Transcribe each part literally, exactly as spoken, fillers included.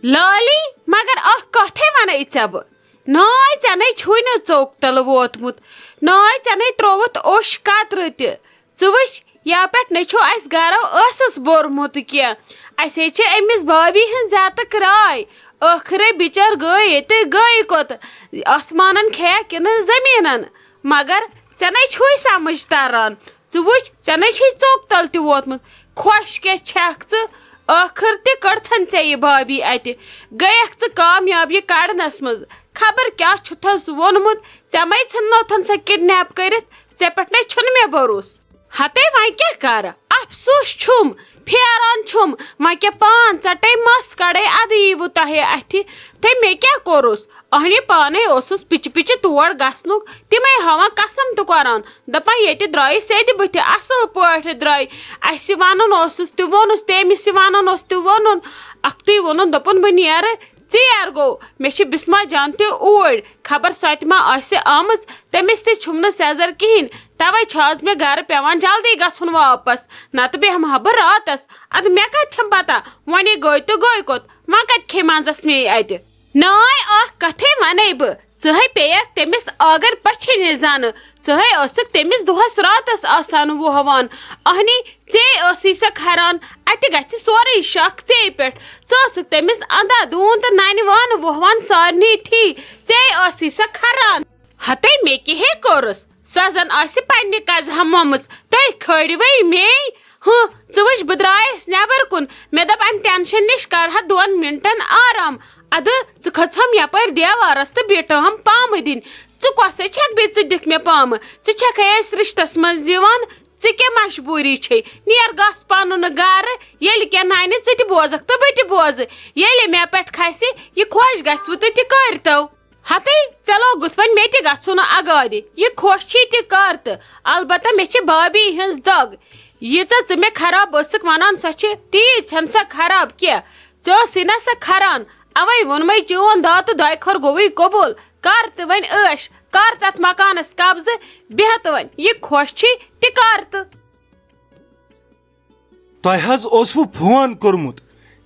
لٲلی، مگر اکھ کتھے ونے ژےٚ بہٕ۔ ناے ژےٚ نے چھُے نہٕ ژوٚک تلہٕ ووتمُت، ناے ژےٚ نے ترووُتھ اوٚش قطرٕ تہِ۔ ژٕ وٕچھ، یا پٮ۪ٹھ نے چھُ اسہِ گرو ٲسس بوٚرمُت کینٛہہ۔ اسے چھِ أمِس بھابھی ہٕنٛز زیتہٕ کرٛاے۔ ٲخرے بِچٲر گٔے ییٚتہِ گٔے کوٚت؟ آسمانن کھیٚیا کِنہٕ زٔمیٖنن؟ مگر ژےٚ نے چھُے سمجھ تران۔ ژٕ وٕچھ، ژےٚ نے چھُے ژوٚک تل تہِ ووتمُت۔ خۄش کیٛاہ چھکھ ژٕ؟ ٲخٕر تہِ کٔڑتھن ژےٚ یہِ بھابھی اتہِ۔ گٔیکھ ژٕ کامیاب یہِ کڑنس منٛز۔ خبر کیٛاہ چھُتھس ووٚنمُت، ژےٚ مَے ژھٕننوتھن سۄ کڈنیپ کٔرِتھ؟ ژےٚ پٮ۪ٹھ نے چھُنہٕ مےٚ بھروسہٕ۔ ہتے وۄنۍ کیٛاہ کرٕ؟ افسوس چھُم، پھیران چھُم، وۄنۍ کیٛاہ پان ژٹے مس کڑے ادٕ ییٖوٕ تۄہے اتھِ۔ تہٕ مےٚ کیٛاہ کوٚرُس؟ اہنہِ پانے اوسُس پِچہِ پِچہِ تور گژھنُک، تِمے ہاوان قسم تہٕ قرآن، دپان ییٚتہِ درٛایہِ سیٚدِ بٕتھِ اصل پٲٹھۍ درٛاے۔ اسہِ ونُن اوسُس تہِ ووٚنُس، تٔمِس تہِ ونُن اوس تہِ ووٚنُن، اکھتُے ووٚنُن، دوٚپُن بہٕ نیرٕ۔ ژیر گوٚو، مےٚ چھِ بسمہ جان تہِ اوٗرۍ، خبر سۄ تہِ ما آسہِ آمٕژ، تٔمِس تہِ چھُم نہٕ سیزر کِہیٖنۍ، توے چھُ آز مےٚ گرٕ پٮ۪وان جلدی گژھُن واپس، نتہٕ بیٚہمہٕ ہا بہٕ راتس۔ ادٕ مےٚ کتہِ چھم پتہ، وۄنۍ گٔے تہٕ گٔے کوٚت، وۄنۍ کتہِ کھیٚیہِ منٛزس مے اتہِ؟ ناے، اکھ کتھے ونے بہٕ، ژٕہے پیٚیکھ تٔمِس آگر پچھے نِش زنہٕ، ژٕہے ٲسٕکھ تٔمِس دۄہس راتس آسان وُہوان۔ اہنی، ژے ٲسی سۄ کھران، اتہِ گژھِ سورُے شک ژے پٮ۪ٹھ۔ ژٕ ٲسٕکھ تٔمِس اندھا دوٗن تہٕ ننہِ وانہٕ وُہوان سارنٕے تھی، ژے ٲسی سۄ کھران۔ ہتے مےٚ کیٛاہ ہے کوٚرُس؟ سۄ زن آسہِ پننہِ کزِ ہمومٕژ، تُہۍ کھٲڑوے مے۔ ہُہ، ژٕ وٕچھ، بہٕ درٛایس نٮ۪بر کُن، مےٚ دوٚپ امہِ ٹینشن نِش کرٕ ہا دۄن منٹن آرام۔ ادٕ ژٕ کھٔژہم یپٲرۍ دیوارس تہٕ بیٖٹھہم پامہٕ دِنۍ۔ ژٕ کۄسے چھکھ بیٚیہِ؟ ژٕ دِکھ مےٚ پامہٕ، ژٕ چھکھے اسہِ رشتس منٛز یِوان، ژےٚ کیٛاہ مجبوٗری چھے؟ نیر گژھ پنُن گرٕ، ییٚلہِ کینٛہہ ننہِ ژٕ تہِ بوزکھ تہٕ بہٕ تہِ بوزٕ۔ ییٚلہِ مےٚ پٮ۪ٹھ کھسہِ، یہِ خۄش گژھِوٕ تہٕ تہِ کٔرۍتو۔ ہتے، ژےٚ لوگُتھ وۄنۍ مےٚ تہِ گژھُن اگادِ۔ یہِ خۄش چھی تہِ کر تہٕ، البتہ مےٚ چھِ بھابھی ہٕنٛز دگ۔ ییٖژاہ ژٕ مےٚ خراب ٲسٕکھ ونان، سۄ چھِ تیٖژ چھنہٕ سۄ خراب کینٛہہ۔ ژےٚ ٲسٕے نہ سۄ کھران، اوے ووٚنمے چون دعا تہٕ دۄیہِ خٲر گوٚوُے قبول۔ کر تہٕ وۄنۍ عٲش، کر تتھ مکانس قبضہٕ، بیٚہہ تہٕ وۄنۍ۔ یہِ خۄش چھی تہِ کر تہٕ۔ تۄہہِ حظ اوسوٕ فون کوٚرمُت،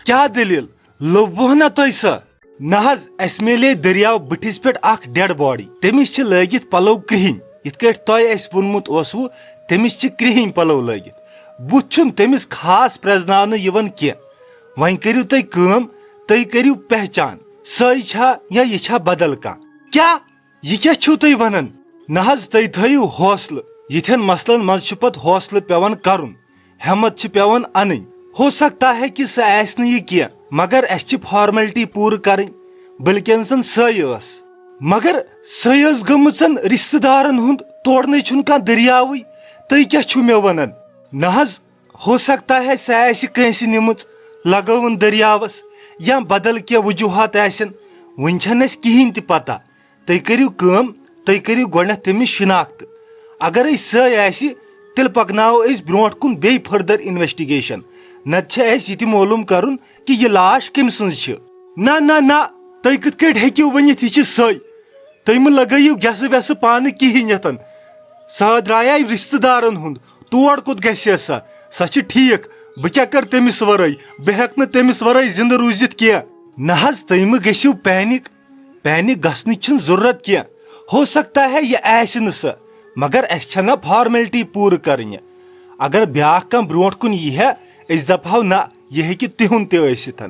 کیٛاہ دٔلیٖل؟ لوٚبوٕ نا تۄہہِ سۄ؟ نہ حظ، اَسہِ میلے دٔریاو بٔٹھِس پٮ۪ٹھ اکھ ڈیڈ باڈی۔ تٔمِس چھِ لٲگِتھ پلو کرٛہِنۍ، یِتھ کٲٹھۍ تۄہہِ اَسہِ ووٚنمُت اوسوٕ، تٔمِس چھِ کرٛہِنۍ پلو لٲگِتھ۔ بُتھ چھُنہٕ تٔمِس خاص پرٛزناونہٕ یِوان کینٛہہ۔ وۄنۍ کٔرِو تُہۍ کٲم، تُہۍ کٔرِو پہچان، سۄے چھا یا یہِ چھا بدل کانٛہہ؟ کیٛاہ؟ یہِ کیٛاہ چھِو تُہۍ ونان؟ نہ حظ، تُہۍ تھٲیِو حوصلہٕ۔ یِتھٮ۪ن مسلن منٛز چھُ پتہٕ حوصلہٕ پٮ۪وان کرُن، ہٮ۪مت چھِ پٮ۪وان انٕنۍ۔ ہو سکتا ہے کہِ سۄ آسہِ نہٕ یہِ کینٛہہ، مگر اسہِ چھِ فارملٹی پوٗرٕ کرٕنۍ، بلکہِ زن سۄے ٲس۔ مگر سۄے ٲس گٔمٕژن رشتہٕ دارن ہُنٛد، تورنٕے چھُنہٕ کانٛہہ دٔریاوٕے۔ تُہۍ کیٛاہ چھِو مےٚ ونان؟ نہ حظ، ہو سکتا ہے سۄ آسہِ کٲنٛسہِ نِمٕژ، لگٲوٕن دٔریاوس، یا بدل کینٛہہ وجوہات آسن۔ وُنہِ چھنہٕ اسہِ کِہیٖنۍ تہِ پتہ۔ تُہۍ کٔرِو کٲم، تُہۍ کٔرِو گۄڈٕنٮ۪تھ تٔمِس شناخت۔ اگرے سۄے آسہِ، تیٚلہِ پکناوو أسۍ برونٛٹھ کُن بیٚیہِ further investigation۔ نتہٕ چھِ اَسہِ یہِ تہِ معلوم کرُن کہِ یہِ لاش کٔمۍ سٕنٛز چھِ۔ نہ، نہ، نہ، تُہۍ کِتھ کٲٹھۍ ہیٚکِو ؤنِتھ یہِ چھِ سۄے؟ تُہۍ مہٕ لگٲیِو گیسہٕ ویسہٕ پانہٕ کِہیٖنۍ یتھن۔ سۄ درٛایے رشتہٕ دارن ہُنٛد، تور کوٚت گژھِ سۄ؟ سۄ چھِ ٹھیٖک۔ بہٕ کیٛاہ کرٕ تٔمِس ورٲے؟ بہٕ ہٮ۪کہٕ نہٕ تٔمِس ورٲے زندٕ روٗزِتھ کینٛہہ۔ نہ حظ، تُہۍ مہٕ گٔژھِو panic۔ Panic گژھنٕچ چھنہٕ ضروٗرت کینٛہہ۔ ہو سکتا ہے یہِ آسہِ نہٕ سۄ، مگر اسہِ چھنہ فارملٹی پوٗرٕ کرٕنۍ۔ اگر بیٛاکھ کانٛہہ برونٛٹھ کُن یی ہے، أسۍ دپہو نہ، یہِ ہیٚکہِ تِہُنٛد تہِ ٲسِتھ۔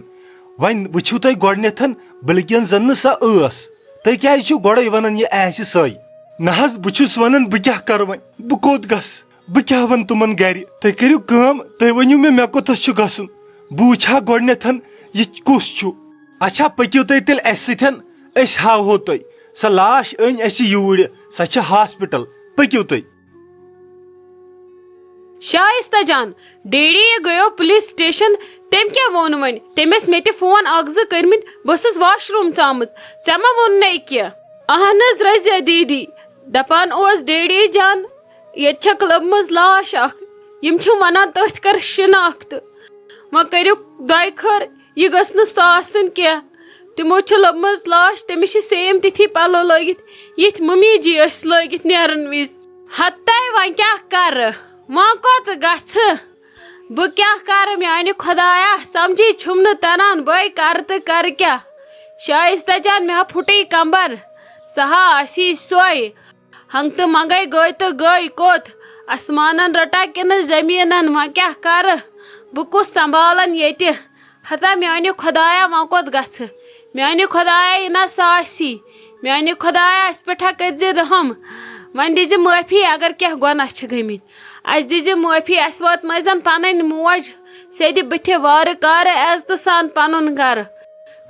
وۄنۍ وٕچھِو تُہۍ گۄڈٕنٮ۪تھ، بلکہِ زن نہٕ سۄ ٲس۔ تُہۍ کیٛازِ چھِو گۄڈے ونان یہِ آسہِ سۄے؟ نہ حظ، بہٕ چھُس ونان بہٕ کیٛاہ کرٕ وۄنۍ؟ بہٕ کوٚت گژھٕ؟ بہٕ کیٛاہ ونہٕ تِمن گرِ؟ تُہۍ کٔرِو کٲم، تُہۍ ؤنِو مےٚ، مےٚ کوٚتتھ چھُ گژھُن؟ بہٕ وٕچھِ ہا گۄڈٕنٮ۪تھ یہِ کُس چھُ۔ اچھا، پٔکِو تُہۍ تیٚلہِ اَسہِ سۭتۍ، أسۍ ہاوہو تۄہہِ۔ سۄ لاش أنۍ اَسہِ یوٗرۍ، سۄ چھِ ہاسپٹل۔ پٔکِو تُہۍ۔ شائستہ جان، ڈیڈی یہِ گٔیو پولیس سٹیشن، تٔمۍ کیٛاہ ووٚن وۄنۍ؟ تٔمۍ ٲسۍ مےٚ تہِ فون اکھ زٕ کٔرمٕتۍ، بہٕ ٲسٕس واش روم ژامٕژ، ژےٚ ما ووٚن نے کینٛہہ؟ اہن حظ رضیہ دیدی، دپان اوس ڈیڈی جان، ییٚتہِ چھکھ لٔبمٕژ لاش اکھ، یِم چھِ ونان تٔتھۍ کر شناخت۔ وۄنۍ کٔرِو دۄیہِ خٲر، یہِ گٔژھ نہٕ سۄ آسٕنۍ کینٛہہ۔ تِمو چھِ لٔبمٕژ لاش، تٔمِس چھِ same تِتھی پلو لٲگِتھ، یِتھۍ ممی جی ٲسۍ لٲگِتھ نیرن وِزِ۔ ہتے وۄنۍ کیٛاہ کرٕ؟ وۄنۍ کوٚت گژھٕ؟ بہٕ کیٛاہ کرٕ میانہِ خۄدایا، سمجھی چھُم نہٕ تران، بہٕ کرٕ تہٕ کرٕ کیٛاہ؟ شایستہ جان، مےٚ ہا پھُٹٕے کمبر، سۄ ہا آسی سۄے۔ ہنٛگتہٕ منٛگے گٔے تہٕ گٔے کوٚت؟ آسمانن رٹا کِنہٕ زٔمیٖنن؟ وۄنۍ کیٛاہ کرٕ؟ بہٕ کُس سنبھالن ییٚتہِ؟ ہتا میانہِ خۄدایا، وۄنۍ کوٚت گژھٕ؟ میانہِ خۄدایا، یہِ نہ سا آسی۔ میانہِ خۄدایا، اَسہِ پٮ۪ٹھ ہا کٔرۍ زِ رحم۔ وۄنۍ دِزِ معٲفی اگر کینٛہہ گۄناہ چھِ گٔمٕتۍ۔ اَسہِ دِزِ معٲفی، اَسہِ واتنٲیزٮ۪ن پنٕنۍ موج سیٚدِ بٕتھِ وارٕ کارٕ عزتہٕ سان پنُن گرٕ۔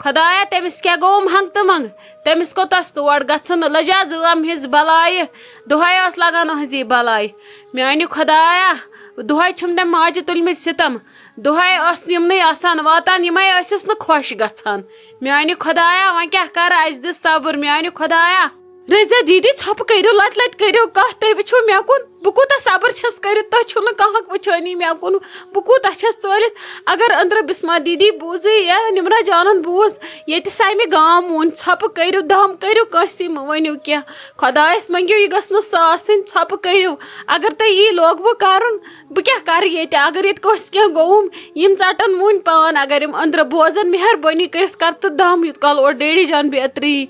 خۄدایا، تٔمِس کیٛاہ گوٚوُم ہنٛگتہٕ منٛگ؟ تٔمِس کوٚت آسہِ تور گژھُن؟ لٔجا زٲم ہِنٛز بلایہِ، دۄہے ٲس لگان أہنٛزی بلاے۔ میانہِ خۄدایا، دۄہے چھُم تٔمۍ ماجہِ تُلمٕتۍ ستم، دۄہے ٲس یِمنٕے آسان واتان، یِمے ٲسِس نہٕ خۄش گژھان۔ میانہِ خۄدایا، وۄنۍ کیٛاہ کرٕ؟ اَسہِ دِ صبر، میانہِ خۄدایا۔ رضیہ دیدی، ژھۄپہٕ کٔرِو، لتہِ لتہِ کٔرِو کتھ، تُہۍ وٕچھِو مےٚ کُن، بہٕ کوٗتاہ صبر چھَس کٔرِتھ، تۄہہِ چھُو نہٕ کانٛہہ وٕچھٲنی مےٚ کُن، بہٕ کوٗتاہ چھَس ژٲلِتھ۔ اگر أنٛدرٕ بسمہ دیدی بوٗزٕے یا نمرہ جانن بوٗز، ییٚتہِ سامہِ گام ووٚن، ژھۄپہٕ کٔرِو، دم کٔرِو، کٲنٛسی مہٕ ؤنِو کینٛہہ۔ خۄدایس منٛگِو، یہِ گٔژھ نہٕ سۄ آسٕنۍ، ژھۄپہٕ کٔرِو۔ اگر تۄہہِ یی لوگوُ کرُن، بہٕ کیٛاہ کرٕ ییٚتہِ؟ اگر ییٚتہِ کٲنٛسہِ کینٛہہ گوٚوُم، یِم ژٹن وُنۍ پان۔ اگر یِم أنٛدرٕ بوزن، مہربٲنی کٔرِتھ کر تہٕ دم، یوٗت کال اورٕ ڈیڈی جان بیترِ یی۔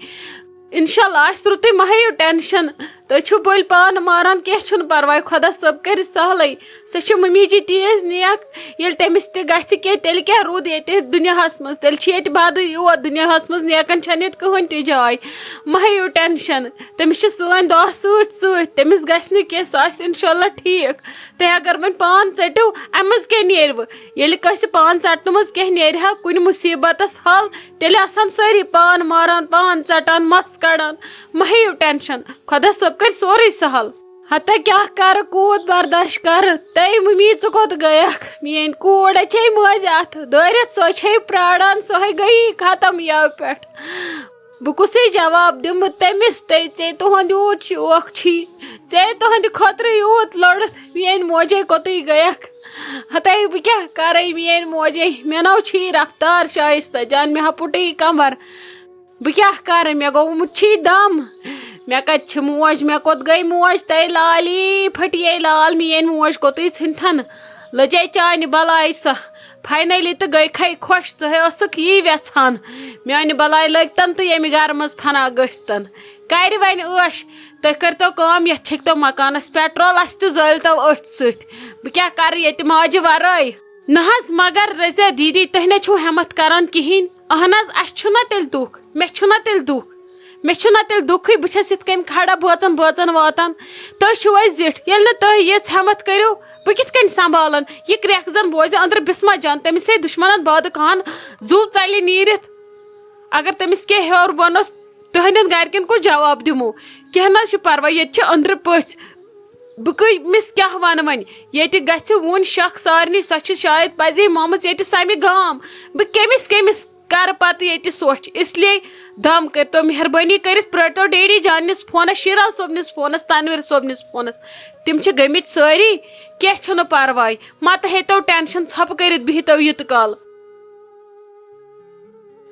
انشاءاللہ آسہِ رُتُے، مہ ہیٚیِو ٹینشن۔ تُہۍ چھِو بٔلۍ پانہٕ ماران، کینٛہہ چھُنہٕ پرواے، خۄدا صٲب کرِ سہلٕے۔ سۄ چھِ مٔمی جی تیز نیک، ییٚلہِ تٔمِس تہِ گژھِ کینٛہہ، تیٚلہِ کیٛاہ روٗد ییٚتہِ دُنیاہس منٛز؟ تیٚلہِ چھِ ییٚتہِ بدٕے یوت دُنیاہس منٛز، نیکن چھَنہٕ ییٚتہِ کٕہٕنۍ تہِ جاے۔ مہ ہیٚیِو ٹینشن، تٔمِس چھِ سٲنۍ دعا سۭتۍ سۭتۍ، تٔمِس گژھِ نہٕ کینٛہہ، سُہ آسہِ انشاءاللہ ٹھیٖک۔ تُہۍ اگر وۄنۍ پان ژٔٹِو، اَمہِ منٛز کیٛاہ نیرِوٕ؟ ییٚلہِ کٲنٛسہِ پان ژٹنہٕ منٛز کینٛہہ نیرِ ہا کُنہِ مُصیٖبتس حل، تیٚلہِ آسہٕ ہن سٲری پان ماران، پان ژٹان، مس کڑان۔ مہ ہیٚیِو ٹینشن، خۄدا صٲب کرِ سورُے سہل۔ ہتا کیٛاہ کرٕ، کوٗت برداش کرٕ؟ تَے مٔمی، ژٕ کوٚت گٔیَکھ؟ میٛٲنۍ کوٗر ہے چھے مٲنٛزِ اَتھٕ دٲرِتھ، سۄ چھے پرٛاران، سۄ ہے گٔیی ختم یَوٕ پٮ۪ٹھ۔ بہٕ کُسٕے جواب دِمہٕ تٔمِس؟ تَے ژےٚ تُہُنٛد یوٗت شوق چھی، ژےٚ تُہٕنٛدِ خٲطرٕ یوٗت لوٚڑُتھ، میٛٲنۍ موجے کوٚتٕے گٔیَکھ؟ ہتَے بہٕ کیٛاہ کرَے میٛٲنۍ موجے؟ مےٚ نو چھی رفتار شایستہ جان، مےٚ ہا پُٹٕے کمر۔ بہٕ کیٛاہ کرٕ؟ مےٚ گوٚمُت چھی دم۔ مےٚ کتہِ چھِ موج؟ مےٚ کوٚت گٔے موج؟ تَے لالی پھٹیے لال، میٛٲنۍ موج کوٚتٕے ژھٕنتھن؟ لٔجے چانہِ بلاے سۄ۔ فاینلی تہٕ گٔے کھے خۄش، ژٕ ہے ٲسٕکھ یی وٮ۪ژھان۔ میانہِ بلاے لٲگتن تہٕ ییٚمہِ گرٕ منٛز فنا گٔژھتن۔ کرِ وۄنۍ عٲش۔ تُہۍ کٔرۍتو کٲم، یتھ چھٔکۍتو مکانس پیٹرول، اسہِ تہِ زٲلۍتو أتھۍ سۭتۍ۔ بہٕ کیٛاہ کرٕ ییٚتہِ ماجہِ ورٲے؟ نہ حظ، مگر رضیہ دیدی، تُہۍ نہ چھِو ہمت کران کِہیٖنۍ۔ اہن حظ، اسہِ چھُنہ تیٚلہِ دُکھ، مےٚ چھُنہ تیٚلہِ دُکھ، مےٚ چھُنہ تیٚلہِ دُکھٕے، بہٕ چھَس یِتھ کٔنۍ کھڑا بٲژن بٲژن واتان۔ تُہۍ چھِو اَسہِ زِٹھ، ییٚلہِ نہٕ تُہۍ یِژھ ہمت کٔرِو، بہٕ کِتھ کٔنۍ سنبھالن؟ یہِ کرٛٮ۪کھ زن بوزِ أنٛدرٕ بسمہ جان، تٔمِس ہے دُشمنن بادٕ کان زُو ژلہِ نیٖرِتھ۔ اگر تٔمِس کینٛہہ ہیوٚر ووٚنُس، تُہنٛدٮ۪ن گرِکٮ۪ن کُس جواب دِمو؟ کینٛہہ نہ حظ چھُ پرواے، ییٚتہِ چھِ أنٛدرٕ پٔژھۍ۔ بہٕ کٔمِس کیٛاہ وَنہٕ وۄنۍ؟ ییٚتہِ گژھِ وُن شک سارنٕے، سۄ چھِ شاید پَزے مامٕژ ییٚتہِ سَمہِ گام۔ بہٕ کٔمِس کٔمِس کَرٕ پَتہٕ ییٚتہِ سوچھ؟ اس لیے دَم کٔرۍتو مہربٲنی کٔرِتھ، پرٛٲرۍتو ڈیڈی جاننِس فونَس، شیراز صٲبنِس فونَس، تنویر صٲبنِس فونَس۔ تِم چھِ گٔمٕتۍ سٲری، کینٛہہ چھُنہٕ پَرواے، مَتہٕ ہیٚتو ٹٮ۪نشَن، ژھۄپہٕ کٔرِتھ بِہتو یوٗت کال۔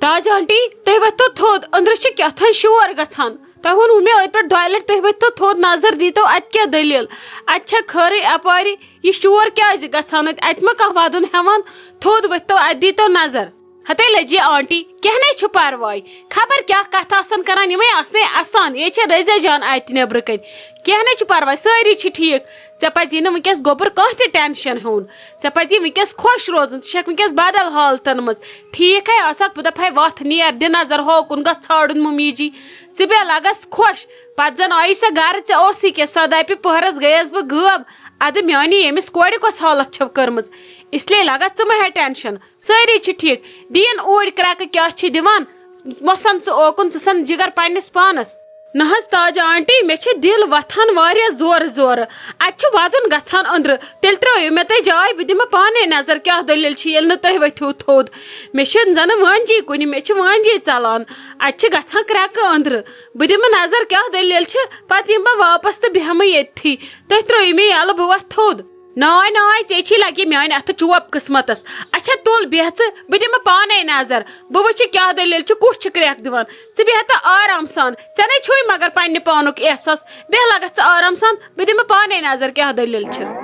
تاج آنٹی، تُہۍ ؤتھِو تھوٚد، أنٛدرٕ چھِ کیٛاہ تام شور گژھان۔ تۄہہِ ووٚنوُ مےٚ أتھۍ پٮ۪ٹھ دۄیہِ لَٹہِ، تُہۍ ؤتھِو تھوٚد، نظر دیٖتو اَتہِ کیٛاہ دٔلیٖل؟ اَتہِ چھا خٲرٕے اَپارِ؟ یہِ شور کیٛازِ گژھان اَتہِ؟ اَتہِ ما کانٛہہ وَدُن ہٮ۪وان؟ تھوٚد ؤتھِو، اَتہِ دیٖتو نظر۔ ہتے لٔجی آنٹی، کینٛہہ نے چھُ پَرواے۔ خبر کیٛاہ کَتھٕ آسَن کَران، یِمَے آسنَے اَسان۔ یے چھےٚ رٔزیا جان اَتہِ نٮ۪برٕ کَنۍ۔ کینٛہہ نے چھُ پَرواے، سٲری چھِ ٹھیٖک۔ ژےٚ پَزی نہٕ وٕنۍکٮ۪س گوٚبُر کانٛہہ تہِ ٹٮ۪نشَن ہیوٚن۔ ژےٚ پَزی وٕنۍکٮ۪س خۄش روزُن۔ ژٕ چھَکھ وٕنۍکٮ۪س بدل حالتَن منٛز۔ ٹھیٖک ہے آسَکھ، بہٕ دَپہٕ ہے وۄتھ نیر، دِ نظر ہوکُن، گژھ ژھانٛڈُن مُمی جی۔ ژٕ بیٚہہ لَگَس خۄش۔ پَتہٕ زَن آیی سۄ گَرٕ، ژےٚ اوسُے کیٛاہ، سۄ دَپہِ پٔہرَس گٔیَس بہٕ غٲب۔ اَدٕ میٛانی ییٚمِس کورِ کۄس حالت چھَو کٔرمٕژ؟ اس لیے لَگَس ژٕ مہٕ ہے ٹٮ۪نشَن۔ سٲری چھِ ٹھیٖک۔ دِیِن اوٗرۍ کرٛٮ۪کہٕ کیٛاہ چھِ دِوان؟ مۄسَن ژٕ اوکُن، ژٕ سَن جِگر پنٛنِس پانَس۔ نہ حظ تاج آنٹی، مےٚ چھِ دِل وۄتھان واریاہ زورٕ زورٕ۔ اَتہِ چھُ وَدُن گژھان أنٛدرٕ۔ تیٚلہِ ترٛٲیِو مےٚ تُہۍ جاے، بہٕ دِمہٕ پانَے نظر کیٛاہ دٔلیٖل چھِ، ییٚلہِ نہٕ تُہۍ ؤتھِو تھوٚد۔ مےٚ چھِ زَنہٕ وٲنجی کُنہِ، مےٚ چھِ وٲنجی ژَلان۔ اَتہِ چھِ گژھان کرٛٮ۪کہٕ أنٛدرٕ۔ بہٕ دِمہٕ نظر کیٛاہ دٔلیٖل چھِ، پَتہٕ یِمہٕ بہٕ واپَس تہٕ بیٚہمہٕ ییٚتھی۔ تُہۍ ترٛٲیِو مےٚ یَلہٕ، بہٕ وَتھٕ تھوٚد۔ ناے، ناے، ژےٚ چھی لگہِ میٛانہِ اَتھٕ چوب قٕسمتس۔ اچھا، تُل بیٚہہ ژٕ، بہٕ دِمہٕ پانے نظر۔ بہٕ وٕچھِ کیٛاہ دٔلیٖل چھِ، کُس چھِ کرٛٮ۪کھ دِوان۔ ژٕ بیٚہہ تہٕ آرام سان، ژےٚ نے چھُے مگر پننہِ پانُک احساس۔ بیٚہہ لگس ژٕ آرام سان، بہٕ دِمہٕ پانے نظر کیٛاہ دٔلیٖل چھِ۔